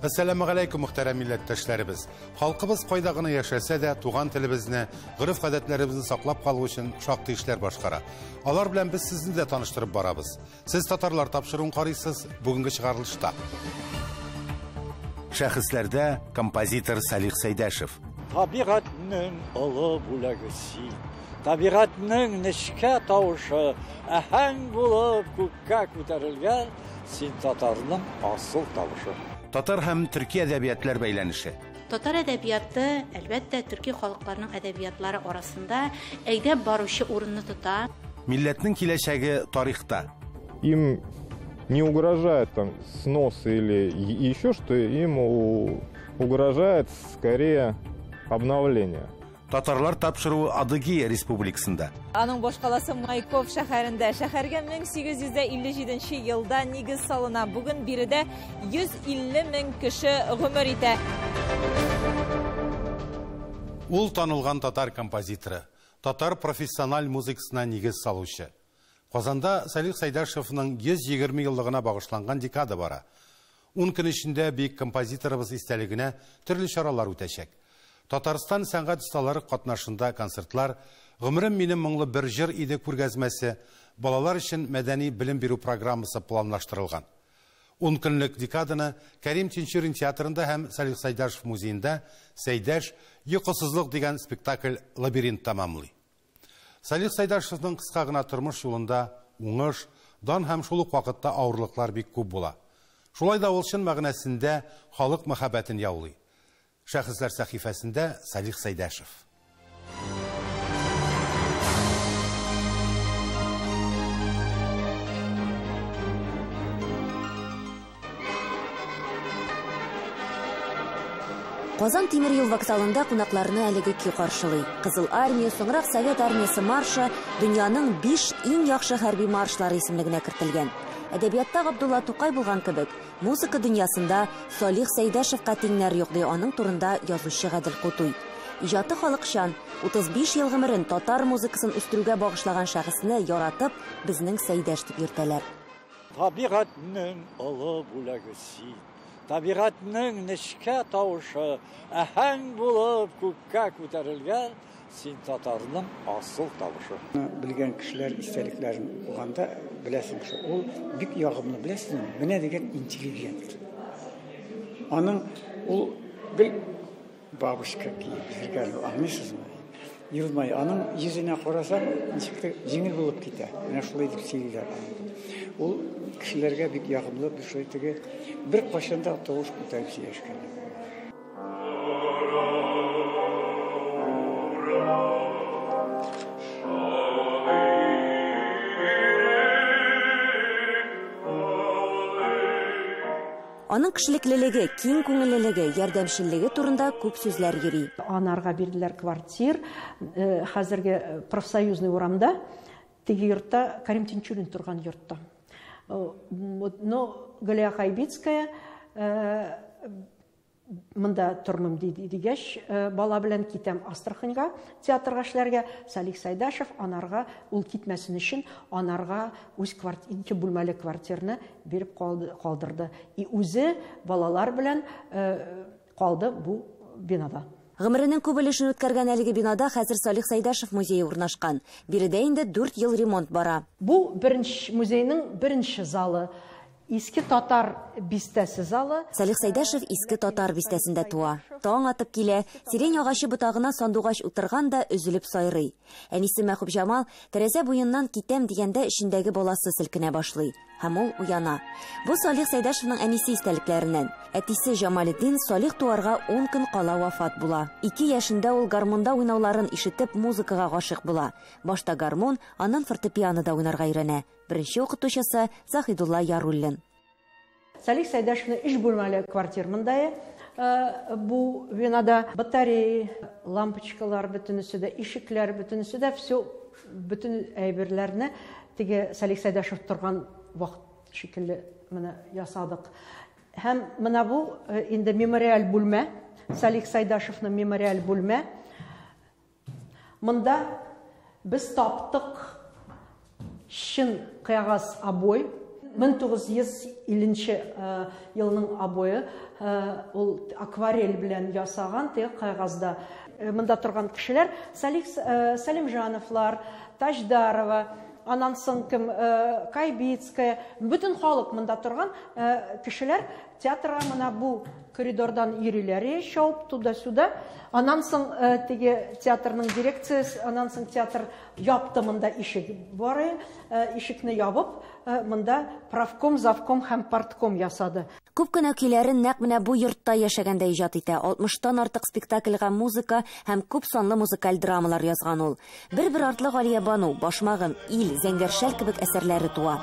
Әссәламегаләйкүм, мөхтәрәм милләттәшләребез. Халкыбыз кайда гына яшәсә дә, туган телебезне, гореф-гадәтләребезне саклап калу өчен шактый эшләр башкара. Алар белән без сезне дә таныштырып барабыз. Сез татарлар тапшыруын карыйсыз бүгенге чыгарылышта. Шәхесләрдә композитор Салих Сәйдәшев. Табигатьнең олы бүләге син. Табигатьнең нечкә тавышы, әһәң булып күккә күтәрелгән, син татарның асыл тавышы. Татар һәм төрки әдәбиятлар бәйләнеше. Татар әдәбияты, әлбәттә, төрки халыкларның әдәбиятлары арасында әйдәп баручы урынны тота. Милләтнең киләчәге тарихта. Им не угрожает там снос или еще что, им угрожает скорее обновление. Татарлар тапшыруы Адыгея республикасында. Аның башкаласы Майкоп шәһәрендә. Шәһәргә 1857 елда нигез салына. Бүген биредә 150 мең кеше гомер итә. Ул танылган татар композиторы, татар профессиональ музыкасына нигез салучы. Казанда Салих Сәйдәшевның 120 еллыгына багышланган декада бара. 10 көн эчендә бөек композиторыбыз истәлегенә төрле чаралар үтәчәк. Татарстан сәнгать осталары катнашында концертлар, Гомерем минем моңлы бер җыр иде күргәзмәсе, балалар өчен мәдәни белем бирү программасы планлаштырылган. 10 көнлек декаданы Кәрим Тинчурин театрында һәм Салих Сәйдәшев музеенда Сәйдәш йокысызлык дигән спектакль лабиринт тәмамлый. Салих Сәйдәшевның кыска гына тормыш юлында уңыш, дан һәм шул ук вакытта авырлыклар бик күп була. Шулай да ул чын мәгънәсендә халык мәхәббәтен яулый. Шәхесләр сәхифәсендә Салих Сәйдәшев. Казан тимер юл вокзалында кунакларны әлеге көй каршылый. Кызыл армия, соңрак Совет армиясе маршы дөньяның 5 иң яхшы хәрби маршлары исемлегенә кертелгән. Әдәбиятта Габдулла Тукай булган кебек, музыка дөньясында Салих Сәйдәшевка тиңнәр юк, ди аның турында язучы Гадел Кутуй. Иҗаты халыкчан, 35 ел гомерен татар музыкасын үстерүгә багышлаган шәхесне яратып, безнең Сәйдәш дип йөртәләр. Табигатьнең олы бүләге син. Табигатьнең нечкә тавышы, әһәң булып күккә күтәрелгән, син татарның асыл тавышы. Белгән кешеләр истәлекләрен укыганда беләсең, ул бик ягымлы, беләсеңме? Менә дигән интеллигент. Аның ул гел бабушка киеп йөргән, аңлыйсызмы? Елмай, аның йөзенә карасаң, ничектер җиңел булып китә. Менә шулай дип сөйлиләр. Ул кешеләргә бик ягымлы, бер шулай теге бер кайчан да тавыш күтәреп сөйләшкән. Аның кешелеклелеге, киң күңеллелеге, ярдәмчеллеге турында күп сүзләр йөри. Анарга бирделәр квартир, хәзерге профсоюзный урамда, теге йортта, Кәрим Тинчурин торган йортта. Но Галия Хайбицкая монда тормым дигәч, бала белән китәм Астраханьга, театрга эшләргә. Салих Сәйдәшев анарга, ул китмәсен өчен, анарга үз ике бүлмәле квартирны биреп калдырды. И үзе балалар белән калды бу бинада. Гомеренең күп өлешен үткәргән әлеге бинада хәзер Салих Сәйдәшев музее урнашкан. Биредә инде 4 ел ремонт бара. Бу беренче музейның беренче залы. Иске татар бистәсе залы. Салих Сәйдәшев Иске татар бистәсендә туа. Таң атып килә, сирень агачы ботагына сандугач утырган да өзелеп сайрый. Әнисе Мәхүбҗамал тәрәзә буеннан китәм дигәндә эчендәге баласы селкенә башлый. Һәм ул уяна. Бу Салих Сәйдәшевның әнисе истәлекләреннән. Әтисе Җамалетдин Салих туарга 10 көн кала вафат була. 2 яшендә ул гармунда уйнауларын ишетеп музыкага гашыйк була. Башта гармун, аннан фортепианода уйнарга өйрәнә. Беренче укытучысы Заһидулла Яруллин. Салих Сәйдәшевның 3 бүлмәле квартир монда. Бу бинада батарея, лампочкалар бөтенесе дә, ишекләр бөтенесе дә, все, бөтен әйберләрне теге Салих Сәйдәшев торган вакыт шикелле менә ясадык. Һәм менә бу инде мемориаль бүлмә, Салих Сәйдәшевның мемориаль бүлмә. Монда без таптык чын кәгазь обой. 1950 елның обое ул акварель белән ясаган теге кагазда. Монда торган кешеләр Салих Салимжановлар, Таҗдарова, аннан соң кем Кайбицкая, бөтен халык монда торган кешеләр театрга менә бу коридордан йөриләр, чабып туда-сюда. Аннан соң теге театрның дирекциясе, аннан соң театр япты, монда ишек бар, ишекне ябып, монда правком, завком һәм партком ясады. Күп кенә көйләрен нәкъ менә бу йортта яшәгәндә иҗат итә. 60-тан артык спектакльгә музыка һәм күп санлы музыкаль драмалар язган ул. Бер-бер артлы Галиябану, Башмагым, Ил, Зәңгәр шәл кебек әсәрләре туа.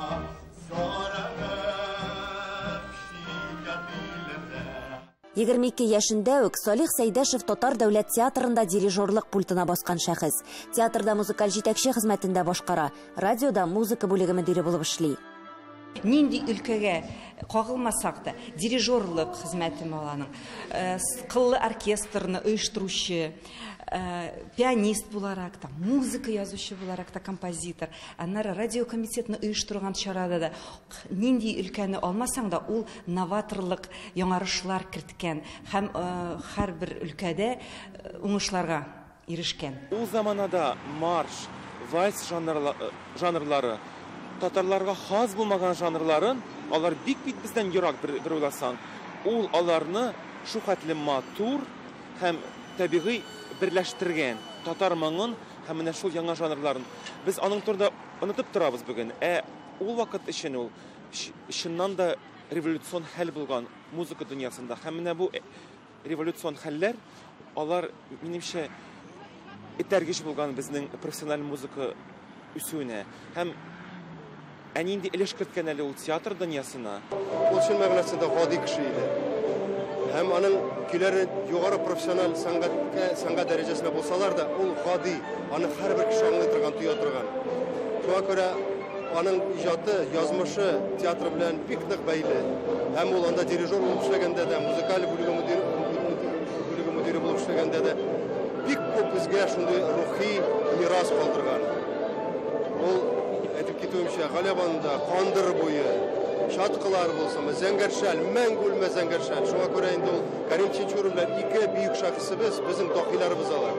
22 яшендә үк Салих Сәйдәшев Татар дәүләт театрында дирижерлык пультына баскан шәхес. Театрда музыкаль җитәкче хезмәтендә башкара, радиода музыка бүлеге мөдире булып эшли. Нинди өлкәгә кагылмасак та, дирижерлык хезмәте аланың, кыллы оркестрны оештыручы, пианист буларак та, музыка язучы буларак та, композитор, аннары радиокомитетны оештырган чарада да, нинди өлкәне алмасаң да, ул новаторлык яңарышлар керткән һәм һәрбер өлкәдә уңышларга ирешкән. Ул заманада марш, вальс жанрлары, татарларга хас булмаган жанрларын, алар бик бит бездән ерак бер уйласаң, ул аларны шу хәтле матур һәм табигый берләштергән татар моңын һәм менә шул яңа жанрларын. Без аның турында онытып торабыз бүген. Ә ул вакыт өчен ул чыннан да революцион хәл булган музыка дөньясында. Һәм менә бу революцион хәлләр, алар минемчә этәргеч булган безнең профессиональ музыка үсүенә. Һәм ә нинди өлеш керткән әле ул театр дөньясына? Ул чын мәгънәсендә гади кеше иде. Һәм аның көйләре югары профессиональ сәнгать дәрәҗәсендә булсалар да, ул гади, аны һәрбер кеше аңлый торган, тоя торган. Шуңа күрә аның иҗаты, язмышы театр белән бик нык бәйле. Һәм ул анда дирижер булып эшләгәндә дә, музыкаль бүлеге мөдире булып эшләгәндә дә бик күп безгә шундый рухи мирас калдырган. Ул әйтеп китүемчә, Галиябануда Кандыр буе, Чаткылар булсынмы, Зәңгәр шәл, мәңге үлмәс Зәңгәр шәл. Шуңа күрә инде ул Кәрим Тинчурин белән ике бөек шәхесебез, безнең даһиларыбыз алар.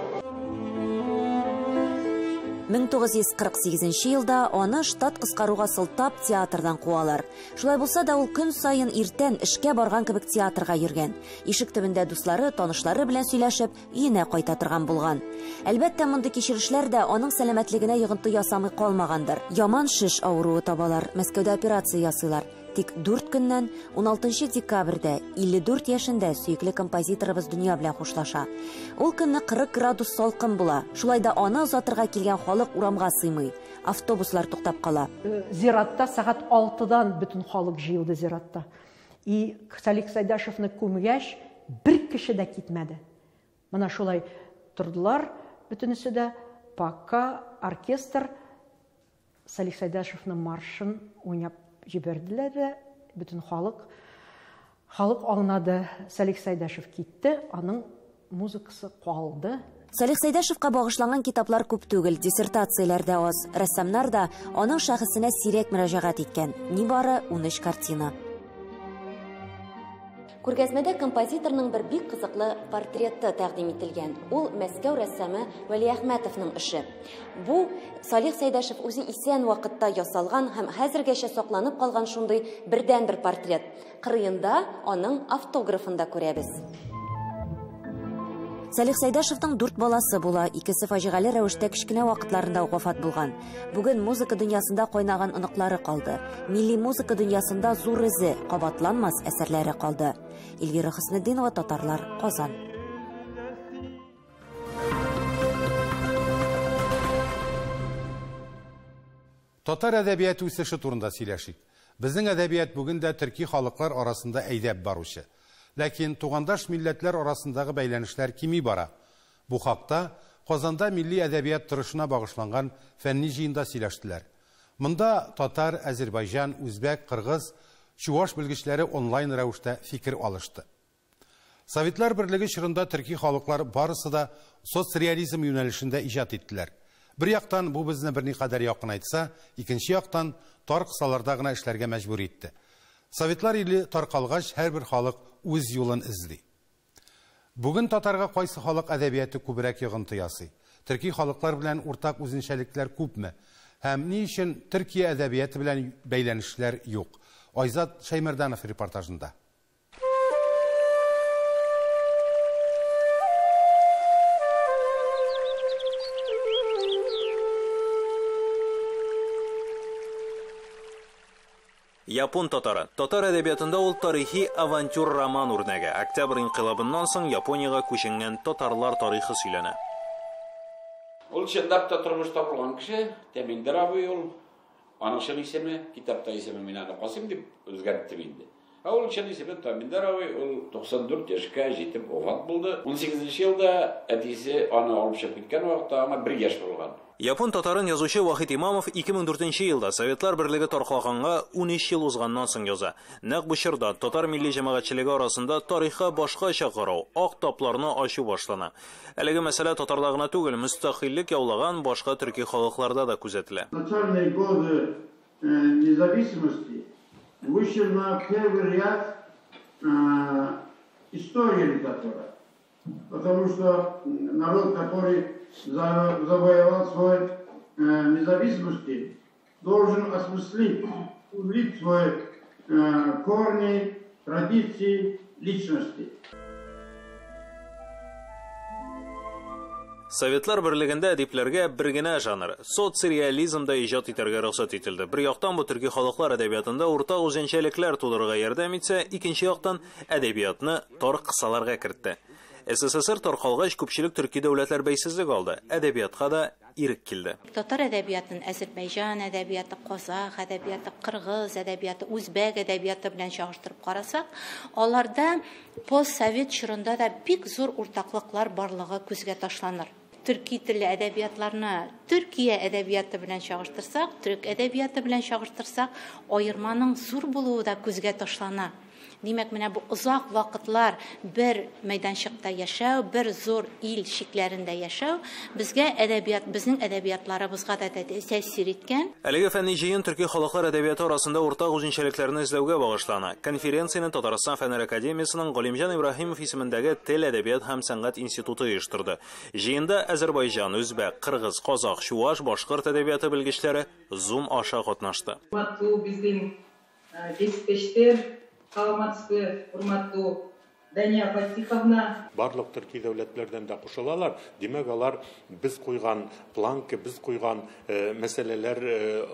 1948 елда аны штат кыскаруга сылтап театрдан куалар. Шулай булса да ул көн саен иртән эшкә барган кебек театрга йөргән. Ишек төбендә дуслары, танышлары белән сөйләшеп, өенә кайта торган булган. Әлбәттә, мондый кичерешләр дә аның сәламәтлегенә йогынты ясамый калмагандыр. Яман шеш авыруы табалар, Мәскәүдә операция ясыйлар. Тик 4 көннән 16 декабрьдә 54 яшендә сөекле композиторыбыз дөнья белән хушлаша. Ул көнне 40 градус салкын була. Шулай да аны озатырга килгән халык урамга сыймый. Автобуслар туктап кала. Зиратта сәгать 6-дан бөтен халык җыелды зиратта. И Салих Сайдашевны күмгәч, бер кеше дә китмәде. Менә шулай тордылар бөтенесе дә, пока оркестр Салих Сайдашевның маршын уйнап җибәрделәр дә, бөтен халык аңлады. Салих Сайдашев китте, аның музыкасы калды. Салих Сайдашевка багышланган китаплар күп түгел, диссертацияләр дә аз. Рәссамнар да аның шәхесенә сирәк мөрәҗәгать иткән. Нибары 13 картина. Күргәзмәдә композиторның бер бик кызыклы портреты тәкъдим ителгән. Ул Мәскәү рәссамы Вәлиәхмәтовның эше. Бу Салих Сәйдәшев үзе исән вакытта ясалган һәм хәзергәчә сакланып калган шундый бердәнбер портрет. Кырыенда аның автографын да күрәбез. Салих Сайдашевның 4 баласы була, икесе фаҗигале рәвештә кечкенә вакытларында ук вафат булган. Бүген музыка дөньясында кайнаган оныклары калды. Милли музыка дөньясында зур эзе, кабатланмас әсәрләре калды. Эльвира Хөснетдинова, Татарлар, Казан. Татар әдәбияты үсеше турында сөйләшик. Безнең әдәбият бүген дә төрки халыклар арасында әйдәп баручы. Ләкин тугандаш милләтләр арасындагы бәйләнешләр кими бара. Бу хакта Казанда милли әдәбият торышына багышланган фәнни җыенда сөйләштеләр. Монда татар, әзербайҗан, үзбәк, кыргыз, чуваш белгечләре онлайн рәвештә фикер алышты. Советлар Берлеге чорында төрки халыклар барысы да соцреализм юнәлешендә иҗат иттеләр. Бер яктан бу безне берникадәр якынайтса, икенче яктан тар кысаларда гына эшләргә мәҗбүр итте. Советлар иле таркалгач, һәрбер халык үз юлын эзли. Бүген татарга кайсы халык әдәбияты күбрәк йогынты ясый? Төрки халыклар белән уртак үзенчәлекләр күпме? Һәм ни өчен Төркия әдәбияты белән бәйләнешләр юк? Айзат Шәймәрданов репортажында. Япон татары. Татар әдәбиятында ул тарихи авантюр роман үрнәге. Октябрь инкыйлабыннан соң Япониягә күченгән татарлар тарихы сөйләнә. Ул чынлап та тормышта булган кеше, Тәминдер абый ул. Аның чын исеме, китапта исеме мин аны Касыйм дип үзгәрттем инде. Ә ул чын исеме Тәминдер абый, ул 94 яшькә җитеп вафат булды. 18 елда әтисе аны алып чыгып киткән вакытта аңа 1 яшь булган. Япон татарын язучы Вахит Имамов 2004 елда Советлар Берлеге таркалганга 13 ел узганнан соң яза. Нәкъ бу чорда татар милли җәмәгатьчелеге арасында тарихка башкача карау, ак тапларны ачу башлана. Әлеге мәсьәлә татарда гына түгел, мөстәкыйльлек яулаган башка төрки халыкларда да күзәтелә. Начальные годы независимости вышел на первый ряд истории литературы. Потому что народ, который завоевал свой независимости, должен осмыслить, увидеть свои корни, традиции, личности. Советлар Берлегендә әдипләргә бер генә жанр соцреализмда иҗат итәргә рөхсәт ителде. Бер яктан бу төрки халыклар әдәбиятында уртак үзенчәлекләр тудырырга ярдәм итсә, икенче яктан әдәбиятны тар кысаларга кертте. СССР таркалгач, күпчелек төрки дәүләтләр бәйсезлек алды. Әдәбиятка да ирек килде. Татар әдәбиятын Әзербайҗан әдәбияты, казах әдәбияты, кыргыз әдәбияты, үзбәк әдәбияты белән чагыштырып карасак, аларда постсовет чорында да бик зур уртаклыклар барлыгы күзгә ташланыр. Төрки телле әдәбиятларны Төркия әдәбияты белән чагыштырсак, төрек әдәбияты белән чагыштырсак, аерманың зур булуы да күзгә ташлана. Димәк, менә бу озак вакытлар бер мәйданчыкта яшәү, бер зур ил чикләрендә яшәү безгә әдәбият, безнең әдәбиятларыбызга да тәэсир иткән. Әлеге фәнни җыен төрки халыклар әдәбияты арасында уртак үзенчәлекләрне эзләүгә багышлана. Конференцияне Татарстан Фәннәр академиясенең Галимҗан Ибраһимов исемендәге Тел, әдәбият һәм сәнгать институты оештырды. Җыенда Әзербайҗан, үзбәк, кыргыз, казах, чуаш, башкорт әдәбияты белгечләре Zoom аша катнашты. Урматтуу биздин кесиптештер, саламатсызбы, урматтуу Дания Фатиховна. Барлык төрки дәүләтләрдән дә кушылалар. Димәк, алар без куйган планка, без куйган мәсьәләләр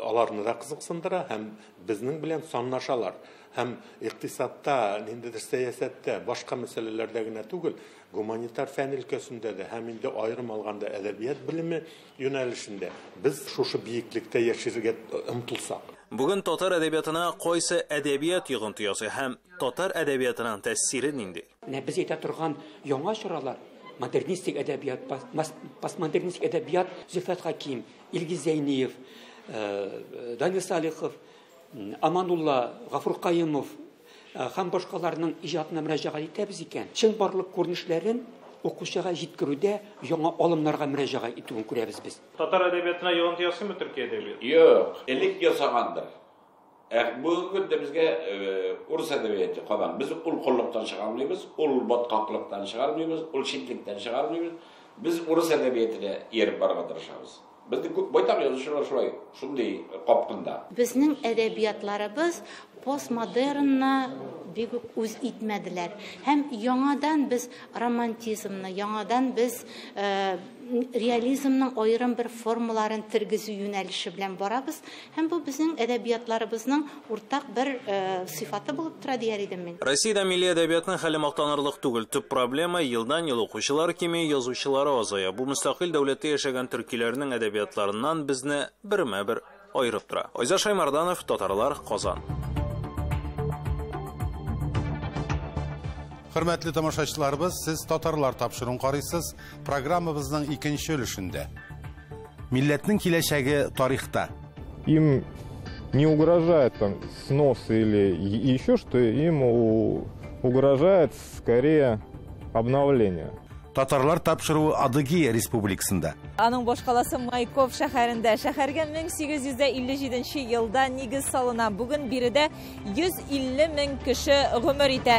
аларны да кызыксындыра һәм безнең белән санлашалар. Һәм икътисадта, ниндидер сәясәттә, башка мәсьәләләрдә генә түгел, гуманитар фән өлкәсендә дә һәм инде аерым алганда әдәбият белеме юнәлешендә без шушы биеклектә яшәргә омтылсак. Бүген татар әдәбиятына кайсы әдәбият йогынты ясый һәм татар әдәбиятының тәэсире нинди? Менә без әйтә торган яңа чаралар, модернистик әдәбият, постмодернистик әдәбият, Зөлфәт Хәким, Илгиз Зәйниев, Данил Салихов, Аманулла, Гафур Каюмов һәм башкаларның иҗатына мөрәҗәгать итәбез икән, чынбарлык күренешләрен укучыга җиткерүдә яңа алымнарга мөрәҗәгать итүен күрәбез без. Татар әдәбиятына йогынты ясыймы Төркия әдәбияты? Юк, элек ясагандыр. Бүгенге көндә безгә урыс әдәбияты кабан. Без ул коллыктан чыга алмыйбыз, ул баткаклыктан чыга алмыйбыз, ул читлектән чыга алмыйбыз. Без урыс әдәбиятына ияреп барырга тырышабыз. Безнең күп байтак язучылар шулай, шундый капкында. Безнең әдәбиятларыбыз постмодернны бик үк үз итмәделәр. Һәм яңадан без романтизмны, яңадан без реализмның аерым бер формаларын тергезү юнәлеше белән барабыз. Һәм бу безнең әдәбиятларыбызның уртак бер сыйфаты булып тора дияр идем мин. Россиядә милли әдәбиятның хәле мактанырлык түгел. Төп проблема елдан-ел укучылар кими, язучылары азая. Бу мөстәкыйль дәүләттә яшәгән төркиләрнең әдәбиятларыннан безне бермә-бер аерып тора. Айзат Шаймарданов, Татарлар, Казан. Хөрмәтле тамашачыларыбыз, сез Татарлар тапшыруын карыйсыз. Программабызның икенче өлешендә. Милләтнең киләчәге тарихта. Им не угрожает там снос или еще что, им угрожает скорее обновление. Татарлар тапшыруы Адыгея республикасында. Аның башкаласы Майкоп шәһәрендә. Шәһәргә 1857 елда нигез салына. Бүген биредә 150 мең кеше гомер итә.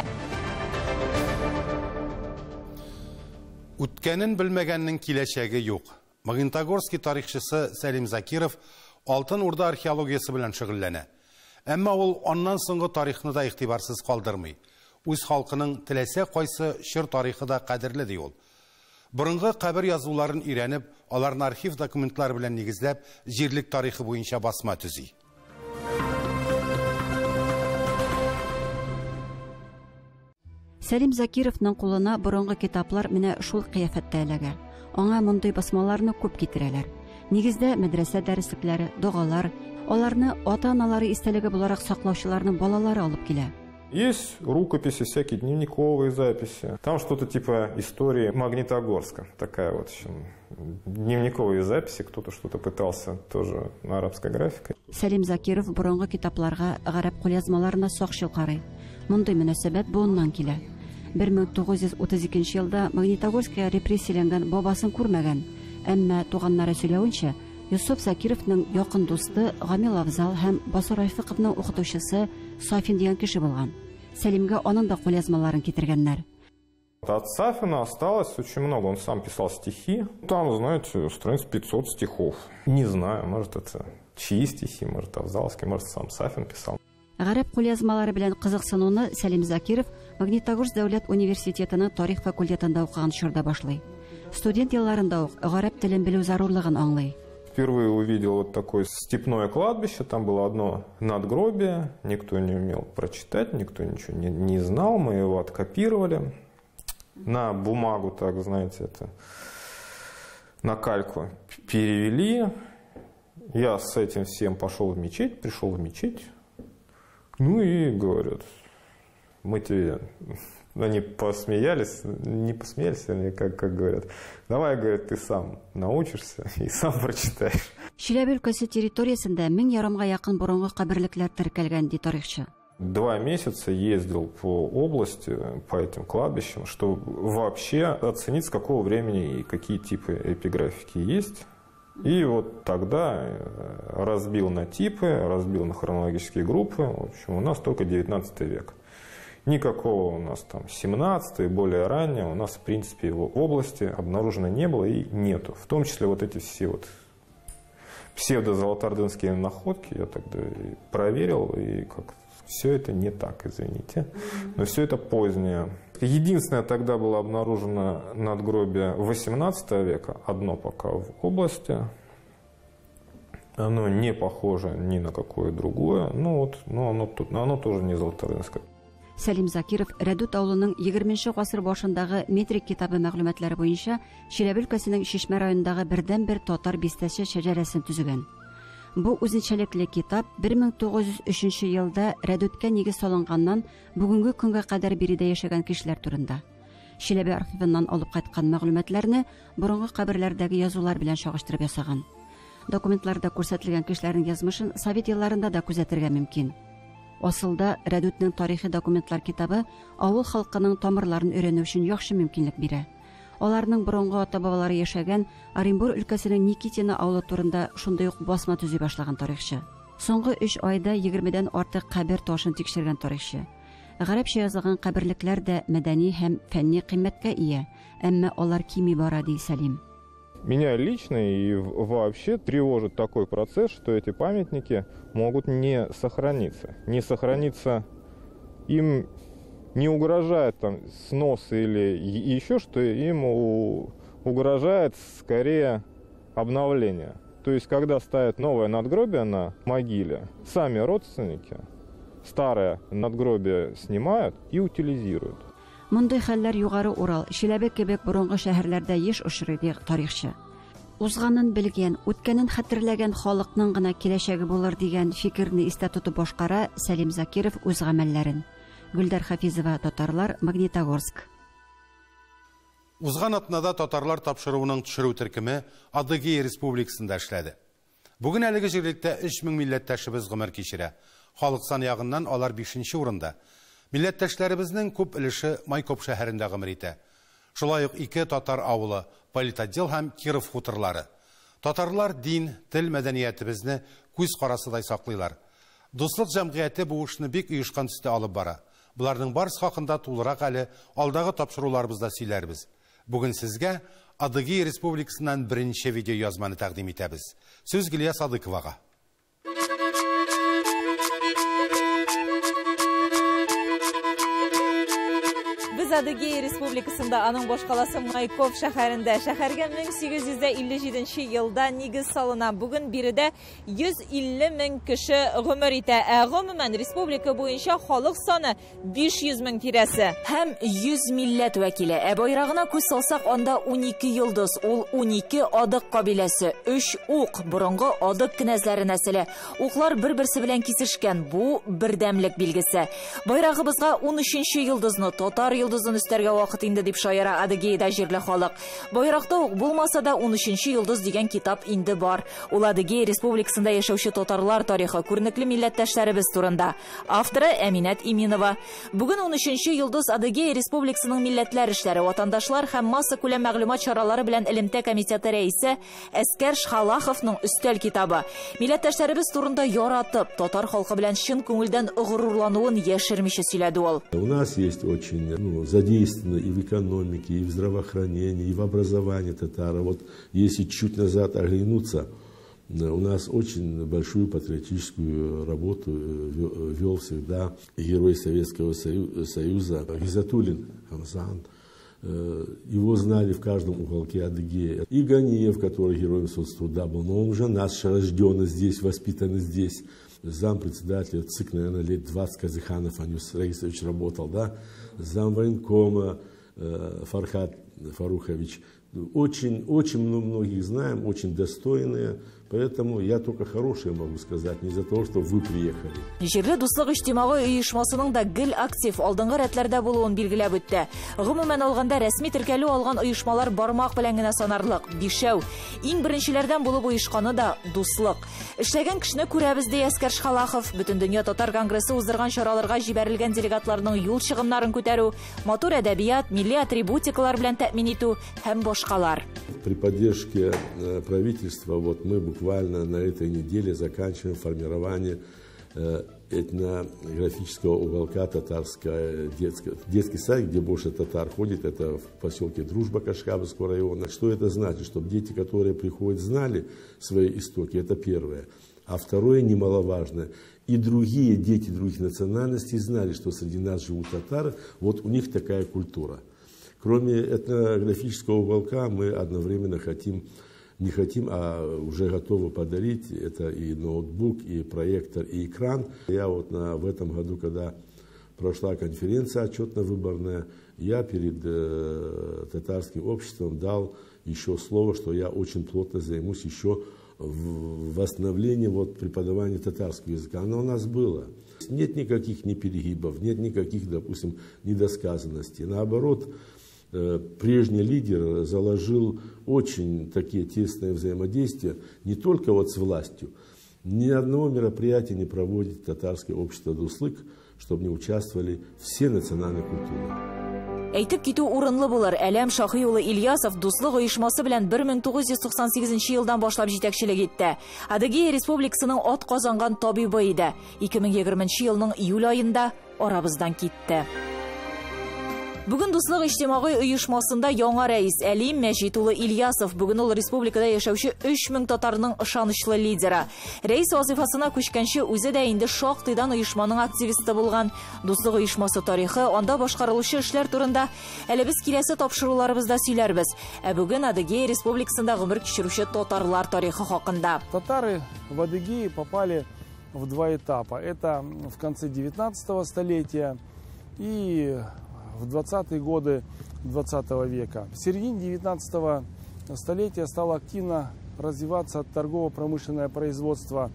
Үткәнен белмәгәннең киләчәге юк. Магнитогорский тарихчысы Сәлим Закиров Алтын Урда археологиясе белән шөгыльләнә. Әмма ул аннан соңгы тарихны да игътибарсыз калдырмый. Үз халкының теләсә кайсы чор тарихы да кадерле ди ул. Борынгы кабер язуларын өйрәнеп, аларны архив документлары белән нигезләп, җирлек тарихы буенча басма төзи. Сәлим Закировның кулына борынгы китаплар менә шул кыяфәттә эләгә. Аңа мондый басмаларны күп китерәләр. Нигездә мәдрәсә дәреслекләре, догалар, аларны ата-аналары истәлеге буларак саклаучыларның балалары алып килә. Есть рукописи, всякие дневниковые записи. Там что-то типа истории Магнитогорска. Такая вот еще дневниковые записи. Кто-то что-то пытался тоже на арабской графикой. Сәлим Закиров борынгы китапларга, гарәп кулъязмаларына сакчыл карый. Мондый мөнәсәбәт буыннан килә. 1932 елда Магнитогорскка репрессияләнгән бабасын күрмәгән. Әмма туганнары сөйләвенчә, Йосыф Закировның якын дусты Гамил Афзал һәм Басыр Рафиковның укытучысы Сафин дигән кеше булган. Сәлимгә аның да кулъязмаларын китергәннәр. От Сафина осталось очень много. Он сам писал стихи. Там, знаете, страниц 500 стихов. Не знаю, может, это чьи стихи, может, Афзалский, может, сам Сафин писал. Гарәп кулъязмалары белән кызыксынуны Сәлим Закиров Магнитогорск дәүләт университетының тарих факультетында укыган чорда башлый. Студент елларында ук гарәп телен белү зарурлыгын аңлый. Впервые увидел вот такое степное кладбище, там было одно надгробие, никто не умел прочитать, никто ничего не знал, мы его откопировали на бумагу, так, знаете, это, на кальку перевели. Я с этим всем пошел в мечеть, пришел в мечеть, ну и говорят, мы тебе... Они посмеялись, не посмеялись, они как говорят, давай, говорят, ты сам научишься и сам прочитаешь. Чиләбе өлкәсе территориясендә 1500 якын борынгы каберлекләр теркәлгән, ди тарихчы. 2 месяца ездил по области, по этим кладбищам, чтобы вообще оценить, с какого времени и какие типы эпиграфики есть. И вот тогда разбил на типы, разбил на хронологические группы. В общем, у нас только 19 век. Никакого у нас там 17 и более раннего у нас, в принципе, его области обнаружено не было и нету. В том числе вот эти все вот псевдозолотоордынские находки я тогда и проверил, и как все это не так, извините. Но все это позднее. Единственное, тогда было обнаружено надгробие 18 века, одно пока в области. Оно не похоже ни на какое другое, ну вот, но оно тоже не золотоордынское. Сәлим Закиров Рәдүт авылының 20 гасыр башындагы метрик китабы мәгълүматлары буенча Чиләбе өлкәсенең Чишмә районындагы бердәнбер татар бистәсе шәҗәрәсен төзегән. Бу үзенчәлекле китап 1903 елда Рәдүткә нигез салынганнан бүгенге көнгә кадәр биредә яшәгән кешеләр турында. Чиләбе архивыннан алып кайткан мәгълүматларны борынгы каберләрдәге язулар белән чагыштырып ясаган. Документларда күрсәтелгән кешеләрнең язмышын совет елларында да күзәтергә мөмкин. Асылда Рәдүтнең тарихи документлар китабы авыл халкының тамырларын өйрәнү өчен яхшы мөмкинлек бирә. Аларның борынгы ата-бабалары яшәгән Оренбур өлкәсенең Никитино авылы турында шундый ук басма төзи башлаган тарихчы. Соңгы 3 айда 20-дән артык кабер ташын тикшергән тарихчы. Гарәпчә язылган каберлекләр дә мәдәни һәм фәнни кыйммәткә ия, әмма алар кими бара, ди Сәлим. Меня лично и вообще тревожит такой процесс, что эти памятники могут не сохраниться. Не сохраниться им не угрожает там снос или еще что, им угрожает скорее обновление. То есть, когда ставят новое надгробие на могиле, сами родственники старое надгробие снимают и утилизируют. Мондый хәлләр Югары Урал, Чиләбе кебек борынгы шәһәрләрдә еш очрый, ди тарихчы. Узганын белгән, үткәнен хәтерләгән халыкның гына киләчәге булыр дигән фикерне истә тотып башкара Сәлим Закиров үз гамәлләрен. Гөлдәр Хафизова, Татарлар, Магнитогорск. Узган атнада Татарлар тапшыруының төшерү төркеме Адыгея республикасында эшләде. Бүген әлеге җирлектә 3000 милләттәшебез гомер кичерә. Халык саны ягыннан алар 5-нче урында. Милләттәшләребезнең күп өлеше Майкоп шәһәрендә гомер итә. Шулай ук ике татар авылы, Политотдел һәм Киров хуторлары. Татарлар дин, тел, мәдәниятебезне күз карасыдай саклыйлар. Дуслык җәмгыяте бу эшне бик оешкан төстә алып бара. Боларның барысы хакында тулырак әле алдагы тапшыруларыбызда сөйләрбез. Бүген сезгә Адыгея Республикасыннан беренче видеоязманы тәкъдим итәбез. Сүз Гөлия Садыковага. Без Адыгея Республикасында, аның башкаласы Майкоп шәһәрендә. Шәһәргә 1857 елда нигез салына. Бүген биредә 150 мең кеше гомер итә. Ә гомумән республика буенча халык саны 500 мең тирәсе. Һәм 100 милләт вәкиле. Ә байрагына күз салсак, анда 12 йолдыз. Ул 12 адык кабиләсе, 3 ук, борынгы адык кенәзләре нәселе. Уклар бер-берсе белән кисешкән. Бу бердәмлек билгесе. Байрагыбызга 13 йолдызны, татар йолдызын өстәргә вакыт инде, дип шаяра Адыгеяда җирле халык. Байракта ук булмаса да 13 йолдыз дигән китап инде бар. Ул Адыгея Республикасында яшәүче татарлар тарихы, күренекле милләттәшләребез турында. Авторы Әминәт Иминова. Бүген 13 йолдыз Адыгея Республикасының милләтләр эшләре, ватандашлар һәм массакүләм мәгълүмат чаралары белән элемтә комитеты рәисе Әскәр Шхалаховның өстәл китабы. Милләттәшләребез турында яратып, татар халкы белән чын күңелдән горурлануын яшермичә сөйләде ул. У нас есть очень задействованы и в экономике, и в здравоохранении, и в образовании татары. Вот если чуть назад оглянуться, у нас очень большую патриотическую работу вел всегда герой Советского Союза Гизатуллин Хамзан. Его знали в каждом уголке Адыгеи. И Ганиев, который героем соцтруда был, но он уже наш, рожденный здесь, воспитанный здесь. Зампредседателя ЦИК, наверное, лет 20 Казыханов Анюс Раисович работал, да? Замвоенкома Фархат Фарухович. Очень, очень многих знаем, очень достойные. Поэтому я только хорошее могу сказать, не за то, что вы приехали. Җирле дуслык иҗтимагый оешмасының да гел актив алдынгы рәтләрдә булуын билгеләп үтте. Гомумән алганда рәсми теркәлү алган оешмалар бармак белән генә санарлык, бишәү. Иң беренчеләрдән булып оешканы да дуслык. Эшләгән кешене күрәбез, ди Әскәр Шхалахов. Бөтендөнья татар конгрессы уздырган чараларга җибәрелгән делегатларның юл чыгымнарын күтәрү, матур әдәбият, милли атрибутикалар белән тәэмин итү һәм башкалар. При поддержке правительства вот мы буквально на этой неделе заканчиваем формирование этнографического уголка татарского детский сад, где больше татар ходит, это в поселке Дружба Кашкабовского района. Что это значит? Чтобы дети, которые приходят, знали свои истоки, это первое. А второе, немаловажное, и другие дети других национальностей знали, что среди нас живут татары, вот у них такая культура. Кроме этнографического уголка мы одновременно не хотим, а уже готовы подарить, это и ноутбук, и проектор, и экран. Я вот в этом году, когда прошла конференция отчетно-выборная, я перед татарским обществом дал еще слово, что я очень плотно займусь еще восстановлением вот преподавания татарского языка. Оно у нас было. Нет никаких ни перегибов, нет никаких, допустим, недосказанностей. Наоборот, прежний лидер заложил очень такие тесные взаимодействия не только вот с властью. Ни одного мероприятия не проводит татарское общество «Дуслык», чтобы не участвовали все национальные культуры. Әйтеп китү урынлы булыр. Әләм Шахи улы Ильясов дуслык оешмасы белән 1998 елдан башлап җитәкчелек итте. Адыгея Республикасының ат казанган табибы иде. 2020 елның июль аенда арабыздан китте. Бүген дуслык иҗтимагый оешмасында яңа рәис Әлим Мәҗит улы Ильясов. Бүген ул республикада яшәүче 3000 татарның ышанычлы лидеры. Рәис вазифасына күчкәнче үзе дә инде шактыйдан оешманың активисты булган. Дуслык оешмасы тарихы, анда башкарылучы эшләр турында әле без киләсе тапшыруларыбызда сөйләрбез. Ә бүген Адыгея Республикасында гомер кичерүче татарлар тарихы хакында. Татары в Адыгею попали в два этапа. Это в конце 19-го столетия и в 20-е годы 20 века. В середине 19 столетия стало активно развиваться торгово-промышленное производство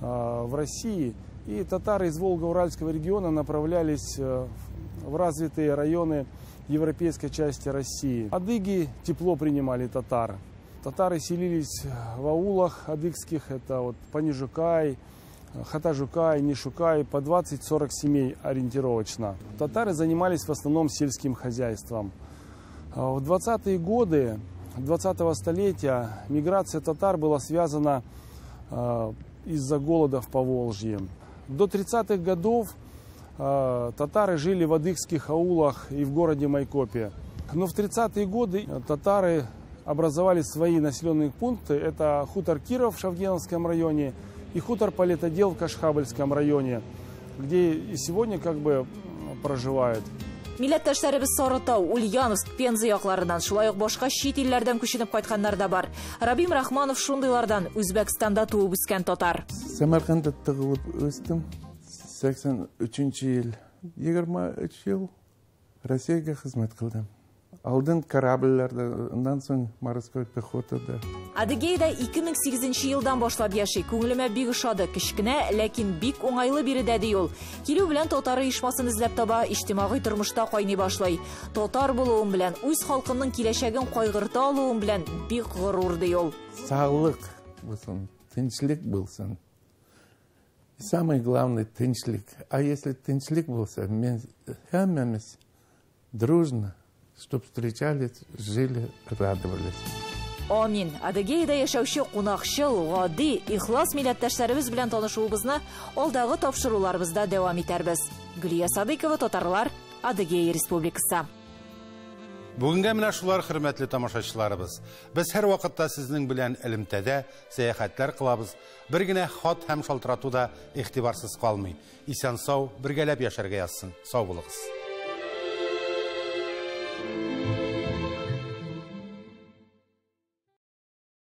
в России, и татары из Волго-Уральского региона направлялись в развитые районы европейской части России. Адыги тепло принимали татар. Татары селились в аулах адыгских, это вот Панижукай, Хатажукай, Нишукай, по 20-40 семей ориентировочно. Татары занимались в основном сельским хозяйством. В 20-е годы 20-го столетия миграция татар была связана из-за голода в Поволжье. До 30-х годов татары жили в адыгских аулах и в городе Майкопе. Но в 30-е годы татары образовали свои населенные пункты. Это хутор Киров в Шавгеновском районе и хутор Политодел в Кашхабльском районе, где и сегодня как бы проживают. Милләттәшләребез Сарытау, Ульяновск, Пенза якларыннан, шулай ук башка чит илләрдән күченеп кайтканнар да бар. Рабим Рахманов шундыйлардан, Үзбәкстанда туып үскән татар. Самаркандта тыгылып үстем. 83 ел, 23 ел Россиягә хезмәт кылдым. Алдын корабльләрдә, аннан соң морской пехотада. Адыгеяда 2008 елдан башлап яши. Күңелемә бик ошады. Кечкенә, ләкин бик уңайлы биредә, ди ул. Килү белән татар оешмасын эзләп таба, иҗтимагый тормышта кайный башлый. Татар булуым белән, үз халкымның киләчәген кайгырта алуым белән бик горур, ди ул. Саулык булсын, тынычлык булсын. Самое главное тынычлык. А если тынычлык булса, мен һәммәмез дружно, чтоб встречались, жили, радовались. Амин. Адыгеяда яшәүче кунакчыл, гади, ихлас милләттәшләребез белән танышуыбызны алдагы тапшыруларыбызда дәвам итәрбез. Гөлия Садыйкова, Татарлар, Адыгея Республикасы. Бүгенгә менә шулар, хөрмәтле тамашачыларыбыз. Без һәр вакытта сезнең белән элемтәдә, сәяхәтләр кылабыз. Бер генә хат һәм шалтырату да игътибарсыз калмый. Исән сау, бергәләп яшәргә язсын. Сау булыгыз.